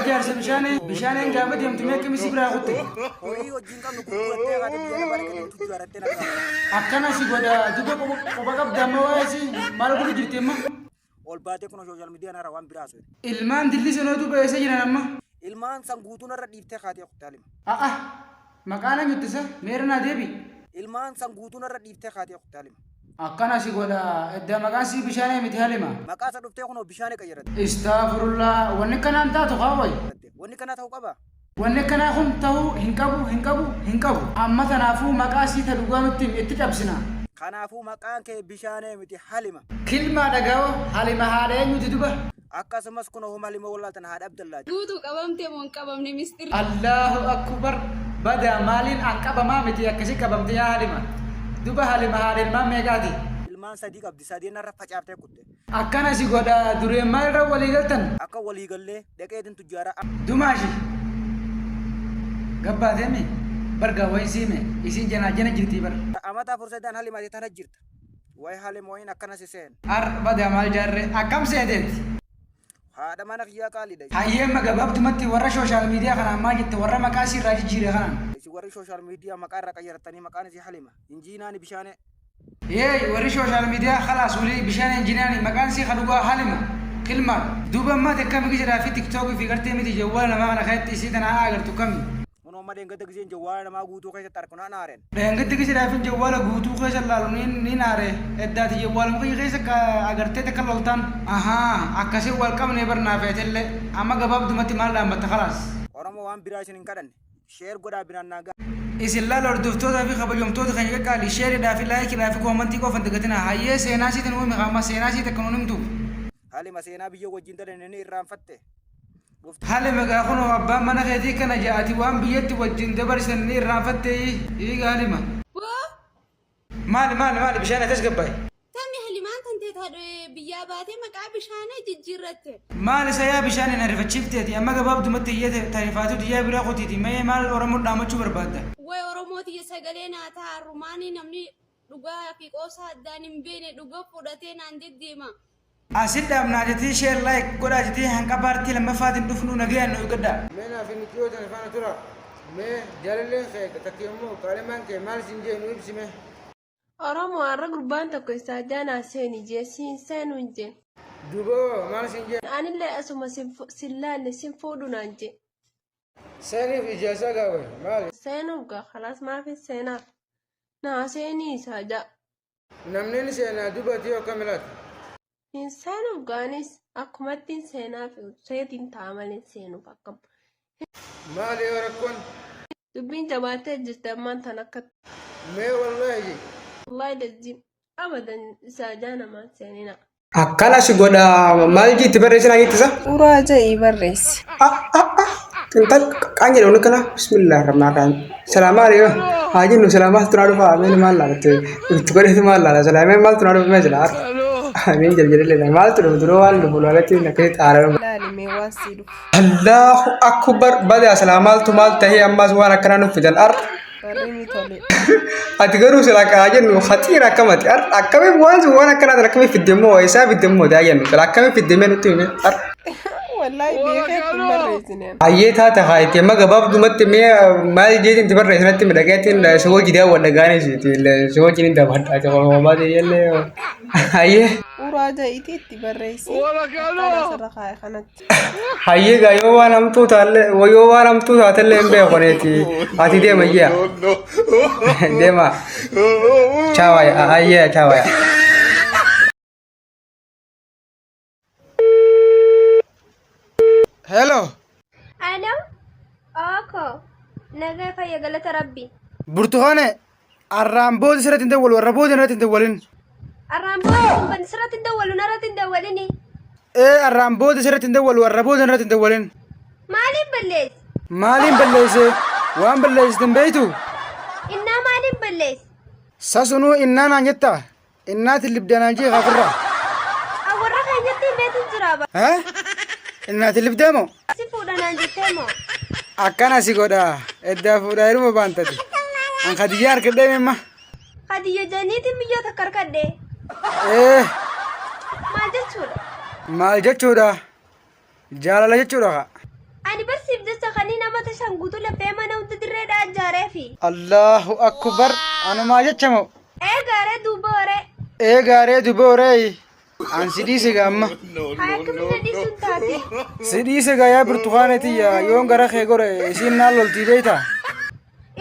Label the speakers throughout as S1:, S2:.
S1: jaarsa bishaanee bishaaneen gaafa deemtu mee akkami si biraa kutte?
S2: Horii wajjin qabnu gurgurattee kaatee biyya lafaa dhaqxee tujjaarattee na biraa kutte.
S1: Akkana si godha duba quba qabda amma waa'ee si maal godhu jirti amma?
S2: Ol baatee kunoo sooshaal miidiyaa narra waan biraa haasofte.
S1: Ilmaan dilli sanoo duba eessa jiran amma?
S2: Ilmaan san guutuu narra dhiiftee kaatee kutte Halima.
S1: A'a maqaan eenyutti isa meera naa deebi.
S2: Ilmaan san guutuu narra dhiiftee kaatee kutte Halima.
S1: Akkana si godha edda maqaan sii bishaanee miti Halima.
S2: Maqaa isa dhuftee kunoo bishaanee qayyaratte.
S1: Istaafurullaa wanni kanaan taatu kaa wayi.
S2: Wanni kanaa ta'uu qaba.
S1: Wanni akkanaa kun ta'uu hin qabu hin qabu hin qabu. Amma tanaafuu maqaa sii ta dhugaa nutti himi itti cabsina.
S2: Kanaafuu maqaan kee Bishaanee miti Halima.
S1: Kilmaa dhagawa Halima haadha eenyuti duba?
S2: Akkasumas kunoo homa Halima wallaaltan haadha Abdallaati.
S3: Guutuu qabamte moo hin qabamne misxirri.
S1: Allahu Akubar badaa maaliin an qabamaa miti akkasi qabamte yaa Halima. Duba Halima haadha ilmaan meeqaati?
S2: Ilmaan 3 qabdi sadeen narra facaaftee kutte.
S1: Akkana si godha dureen maal irra walii galtan?
S2: Akka walii gallee dhaqeetin tujjaara.
S1: Dumaashi gabbaatee mi bargaa wayin siime isiin janaa jana jirtii bar.
S2: Amata 4 sadan halima ati tana jirta. Way halima wayin akkana si seen.
S1: Ar badaa maal jaarree akkam seeteeti.
S2: Haadha mana kiyyaa qaaliidha.
S1: Hayyee amma gabaabdumatti warra sooshaal miidiyaa kanaan maal jette warra maqaa isii irraa jijjiire kanaan.
S2: Isin warri sooshaal miidiyaa maqaa irraa qayyarattanii maqaan isii halima. Injiinaani bishaanee.
S1: Yeey warri social media khalaas wly bishaan enjinaani maqaan sii ka dhugaa halima kilmaadha duuba amma ati akkami gisedhaa fi tiktok fi gartee miti jawwaala namaa kana keessatti isii tana haa agartu kami.
S2: Kunoo amma dheengadda giseen jawwaala namaa guutuu keessatti arku naan aaren.
S1: Dheengadda gisedhaa fi jawwaala guutuu keessa laalu niin niin aare edda ati jawwaaluma kiyya keessa ka agartee takka loltaan. Ahaa akkasi wal qabne bar naa feetellee amma gabaabdumatti maal dhaammatta khalaas.
S2: Oromoo waan biraa isin hin kadhanne. Share godhaa biraan naa gahaa.
S1: Isin laal hordoftoota fi kabajamtoota keenya qaqqaali share dhaa fi like dhaa fi comment qofa hin dagatinaa hayyee seenaa isiitiin nu himi kaa amma seenaa isii takka nuun himtu.
S2: Halima seenaa biyya wajjin dalane ni irraanfatte. Dhufte.
S1: Halima gaa kunoo abbaan mana keetii kana ja'a ati waan biyyatti wajjin dabarsitan ni irraanfatteeyi gaa Halima.
S3: Boo
S1: Maali maali maali bishaan ati tasgabbaa'e.
S3: Tamni halimaan tan tee ta biyyaa baatee maqaa bishaanee jijjiirratte.
S1: Maal isa yaa bishaaniin arifachiifteeti amma gabaabdumatti iyyate tarifaatu tiyyaa bira kutiiti mee maal oromo dhaamachuu barbaadda.
S3: Way oromoo tiyya sagalee naa ta'a rumaanii namni dhugaa fi qoosaa addaan hin beekne dhuga fudhatee naan deddeema.
S1: Asit dhaabnaa jetii share like godhaa jetii hanqa paartii lammaffaatiin dhufnuu nagayaan nu eeggadhaa. Mee naaf hin dhiyoo tana faana tura. Mee jaalalleen kee takki immoo kaadhimaan kee maal siin jee nu ibsi mee.
S4: Oromo har'a gurbaan tokko istaajaa naa seeni jee siin seenu hin jeen.
S1: Duuba hoo maal siin jee?
S4: Anillee asuma sin laalle sin fuudhu naan jee.
S1: Seeniif ijaasaa gaa way maali?
S4: Seenuuf gaa kalaas maafin seenaaf naa seenii isaajaa.
S1: Namni ni seenaa duuba ati hoo akkami laata?
S4: Hin seenuuf gaa anis akkumattiin seenaaf seetiin ta'a malee hin seenuuf akkam.
S1: Maali yoo rakkoon?
S4: Dubbiin jabaattee jirti ammaan tan akka.
S1: Mee wallaahi jee.
S4: Wallaahi lazim abadan isaajaa namaan seenina.
S1: Akkana si godha maal jiitti barreessinaa jiitti isa?
S4: Uraa ja'ii barreessi.
S1: Xinxal qaan jedhamu ni kana bismillah rahmaan rahim. Salaamaa alaikum. Haa jennu salaamaa tunaa dhufa ameen maal laalatte itti godhetu maal laala salaamee maal tunaa dhufa mee silaa ameen jaljalillee maal tu dhufu duroo waan dhufu laalatti akkasitti haarama.
S4: Laali mee waan sii dhufu.
S1: Allahu akbar badaa silaa maaltu maal tahee ammaas waan akkanaa nuuf fidan ar
S4: Barri ni tole.
S1: ati garuu silaa kaa jennu haxiira akkamati ar akkamiif waan sun waan akkanaa tan akkamiif fidde immoo isaa fidde immoo daa jennu silaa akkamiif fidde mee nutti hime ar
S4: Wallaahi beekee ittiin barreessine.
S1: Hayyee taate haa itti amma gabaabdumatti mee maal jeetiin itti barreessinatti midhaqeetiin si hojii daawwadha gaanis si hojiin hin daawwadha ati homaa ta'ellee hayyee.
S4: Uraa ja'iitii itti barreessi. Akkaan asirra kaa'e kanatti.
S1: Hayyee gaa yoo waan hamtuu taalle yoo waan hamtuu taatellee hin beekuneeti ati deema iyyaa deema chaawaya hayyee chaawaya. Hello.
S4: Alo, Ooko, nagaa fayya galata rabbi.
S1: Burtukaane Arraan booda sirratti hin dawwalu arra booda narratti hin dawwalin.
S4: Arraan booda kun ban sirratti hin dawwalu narratti hin dawwalini.
S1: Ee arraan booda sirratti hin dawwalu arra booda narratti hin dawwalin.
S4: Maaliin balleesse?
S1: Maaliin balleesse? Waan balleessite hin beektu?
S4: Innaa maaliin balleesse?
S1: Sasunuu innaa naan jettaa? Innaati libdanaan jee kaafirraa.
S4: An warra keenyatti himeetu jira ba.
S1: Eh? Innaati libdee moo?
S4: Si fuudha naan jettee moo?
S1: Akkana si godha. Eddaa fuudhaa heeruma baantati. An Khadijaa harkadhee meemma.
S4: Khadija janiitiin biyyoo takka harkadhee.
S1: Eh,
S4: Maal jechuudha?
S1: maal jechuudha? Jaalala jechuudha kaa.
S4: Ani barsiif jecha kanii nama tashan guutuu lafee mana hunda dirreedhaa ijaareefi.
S1: Allahu akbar anumaa jecha moo?
S4: Ee gaaree duuba horee.
S1: Ee gaaree duuba horee. An si dhiise gaa amma.
S4: Haa akkamiin na dhiisuun taate?
S1: Si dhiise gaa yaa burtukaane tiyya yoon gara kee gore isiin naan loltii beektaa?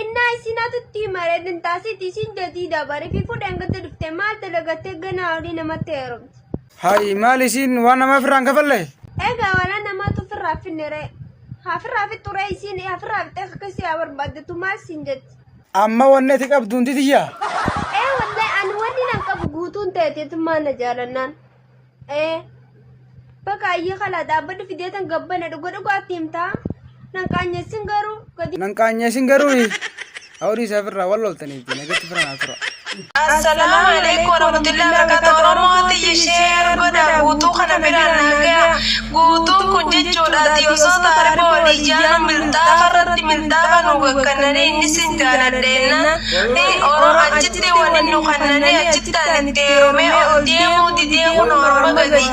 S4: Innaa isinaatu itti himaree dintaasitti isiin jadiida bari fi fudheen gadda dhuftee maal dalagattee ganaa olii namatti heerumti.
S1: Hayi maal isiin waan namaa firraan kafalle?
S4: Egaa walaa namaatu ofirraa finne ree. Haa ofirraa fixxu ree isiin haa ofirraa fixxee akkasii haa barbaaddattu maal siin jetti.
S1: Amma wanni ati qabdu hundi tiyya.
S4: Ee wallahi ani wanni nan qabu guutuun ta'eetummaa na jaalannaan. Ee bakka ayyee kalaa dhaabbadhu fideetan gabbana dhuga dhugaatti himtaa. Nan qaanyessin garuu gadi.
S1: Nan qaanyeessin garuu hawrii isaa firraa wal loltaniif nagatti fira naa tura.
S5: Assalaamu alaikum warahmatullahi wabarakatuh. Oromoo tiyya share godha guutuu kana biraan naa gaha. Guutuun kun jechuudhaati osoo taarifa walii jaanu milxaafa irratti milxaafa nu gakkannanii inni sin jaaladheenna. Oro achitti waliin nu kannanii achitti ani itti heerumee ol deemuu didee kun orma gadi.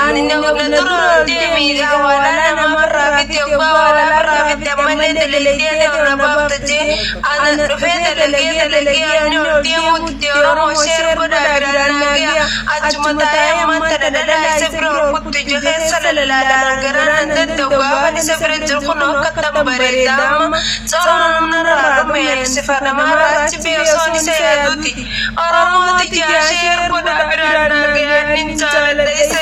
S5: Ani na dura ol deemii hawaalaa namaa birraa fitte obbaa hawaalaa birraa fitte ammallee dalagdee ol na baafta jee ana dhufee dalagee dalagee ani ol deemuu didee Oromoo share godhaa biraan naa gaha. Achuma taa'ee ammaan tana dhalaa isa bira ol kuttu ija keessa lallaalaan garaan nan danda'u gaafan isa bira jiru kun akka tan bareeda amma corona narraa dhume sifadhamaarraa achi bee osoon isa yaaduuti Oromoo tiyyaa share godhaa biraan naa gaha nin jaaladha isa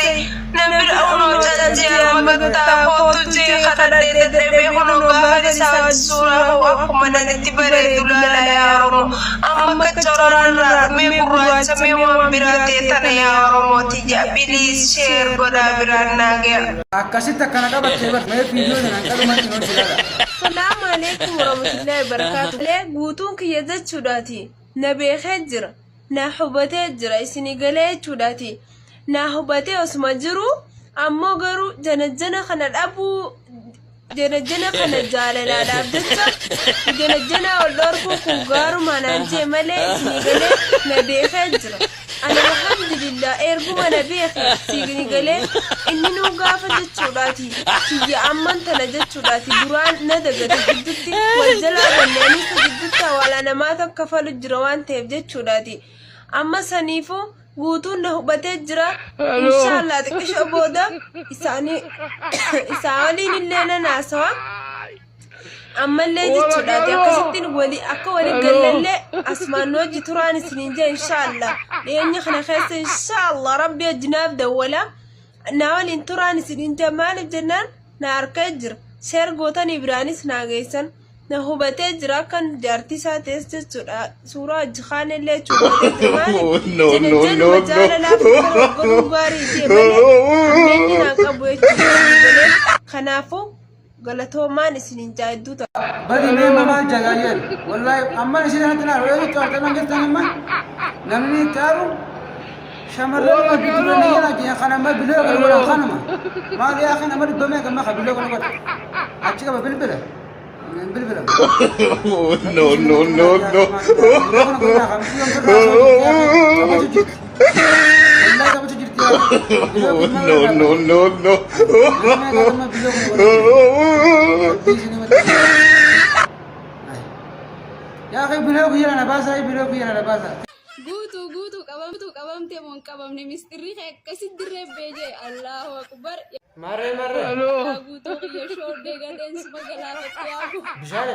S5: na bira unoo calcee amma gattaa kootu jee kadhadhee dadhabee kunoo gaafan isaa wajji suuraa ka'u akkuma nanitti bareedu laala yaa Oromoo amma akka coraan irraa dhumee gurraachamee waan biraa ta'e tana yaa Oromoo tiyya please share godhaa biraan naa ga'a.
S1: Akkasitti akkana qabattee bar mee viidiyoo tanaan qalumatti noon si laala.
S4: Salaamu alaikum warahmatullahi wabarakatuh. Lee guutuun kiyya jechuudhaati na beekee jira na hubatee jira isinii galee jechuudhaati na hubatee osuma jiru ammoo garuu janajjana kana dhabuu janajjana kana jaalalaadhaaf jecha janajjana ol dhorkuu kun gaarumaa naan jee malee isinii galee na beekee jira. Ani alhamdulillah erguma na beeke isinii galee inni nuu gaafa jechuudhaati kiyya amman tana jechuudhaati duraan na dagate giddutti wal jalaa banneenisa giddutti hawaalaa namaa tokko falu jira waan ta'eef jechuudhaati. Amma saniifuu guutuun na hubatee jira. Inshaallah xiqqisho booda isaanii isaa waliin illee nan haasawa. Ammallee jechuudhaati akkasittiin wali akka wali gallallee asumaan nu wajji turaan isiniin jee inshaallah dhiyeenya kana keessa inshaallah rabbi wajjinaaf dawwala naa waliin turaan isiniin jee maaliif jennaan na harkee jira sheer gootanii biraanis naa geessan na hubatee jira akkan jaartii isaa ta'es jechuudha suuraa hojii kaanillee jechuudha hubatee jira maaliif
S6: No, no, no,
S4: janajjanuma
S6: no.
S4: jaalalaaf kana wal godhuu gaarii jee malee hammeenyi naa qabu jechuudha kanaafuu galatoomaan isiniin jaa hedduu ta'a.
S1: Badi mee amma maal jagaa jedhu wallahi amma isin kanatti naaru eegutti argaman jirtan amma namni itti aaru shamarran ma bidiranii jala jiran kan amma biloo kan godhan kanuma maal yaa kan amma dhibbamee kan maka biloo kan godhan achi qaba bilbila bilbila.
S6: No, no, no, no. No, no, no, no.
S1: Yaa akhi biloo kiyya na baasaa biloo kiyya na baasaa.
S3: Guutuu guutuu qabamtuu qabamtee moo hin qabamne misxirri kee akkasitti dirree beejee Allahu akbar.
S1: Marree marree.
S3: Yaa guutuu kiyya shoordee gateen suma galaafatte yaabu.
S1: Bishaan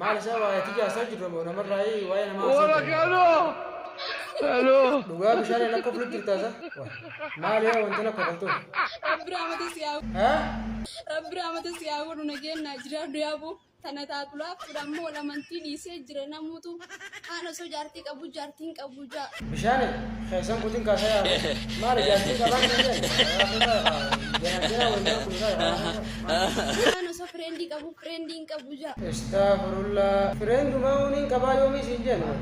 S1: maal isaa waa'ee tiyya isaa jirru moo namarraa waa'ee namaa haasa'u jirra. Dhugaa bishaan lakka fuula jirta isa. Maal yaa wanti lakka faltu?
S3: Rabbi raamata si haa
S1: Haa?
S3: Rabbi raamata si haa godhu nageenyaa jiraadhu yaabu. Tana taatu laaftuudha ammoo wal amantii dhiisee jira namuutu kaan osoo jaartii qabu jaartiin qabu jaa.
S1: Bishaan keessan kutin kaasaa yaa maal jaartii qabaan kan jedhan. Jana jana wal jala kun isaa.
S3: Kaan osoo fireendii qabu fireendii hin qabu jaa.
S1: Astaghfirullah. Fireendumaa uniin qabaa yoomii siin jennu.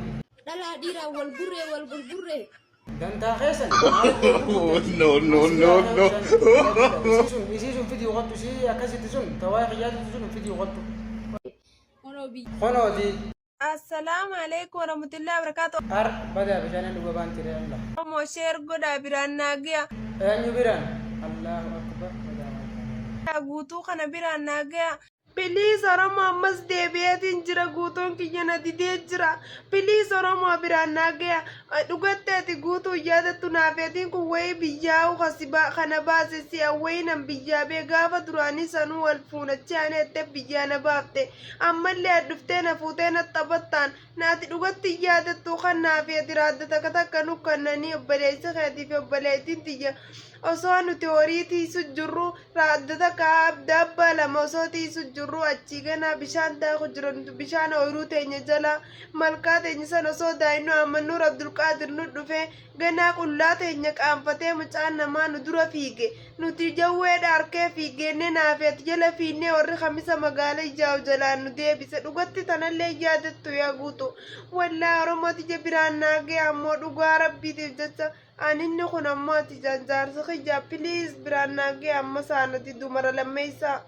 S3: Dhalaa dhiiraa wal gurree wal gurgurree.
S1: Dantaa keessan.
S6: No, no, no, no.
S1: Isii sun fidii qottu isii akkasitti sun tawaa qiyyaatu sun fidii qottu.
S3: Onoo biyya.
S1: Konooti.
S4: Assalaamu alaikum warahmatullahi wabarakatuh.
S1: Har badaa bishaan dhuga baanti ree Allah.
S4: Oromoo share godhaa biraan naa ga'a.
S1: Eenyu biraan? Allahu akbar. Badaa.
S4: Guutuu kana biraan naa gaya. Please Oromoo, ammas deebi'eetiin jira, guutuun kiyya na didee jira. Please Oromoo, biraan naa gaya. Dhugatte ati guutuu yaadattu naafeetiin kun wayii biyyaa'u kana baase si'a wayii nan biyyaa bee gaafa duraanii sanuu wal fuunachee ani ettee biyyaa na baafte. Ammallee ati dhuftee na fuutee na taphattaan. Naati dhugatti yaadattu kan naafeeti raadda takka takka nu kannanii obboleessi keetii fi obboleettiin tiyya. Osoo nuti horii tiisu jirru, raadda takka daabbaa lama osoo tiisu jirru, achii ganaa bishaan daaku jira. Nuti bishaan ooyiruu teenya jala malkaa teenya sana osoo daa'innu, Amannuur Abdulqaadir nu dhufe, ganaa qullaa teenya qaanfatee mucaan namaa nu dura fiige. Nuti jawweedha harkee fiigeenne naafeet jala fiinnee, warri kamisa magaala ijaa'u jalaan nu deebise. Dhugatti tanallee yaadattu yaa guutu? Wallaa Oromooti ija biraan naagee ammoo dhugaa Rabbiitiif jecha aninni kun ammoo ati jaarsa kiyyaa, please biraan naagee amma saanati dumara lammeessaa.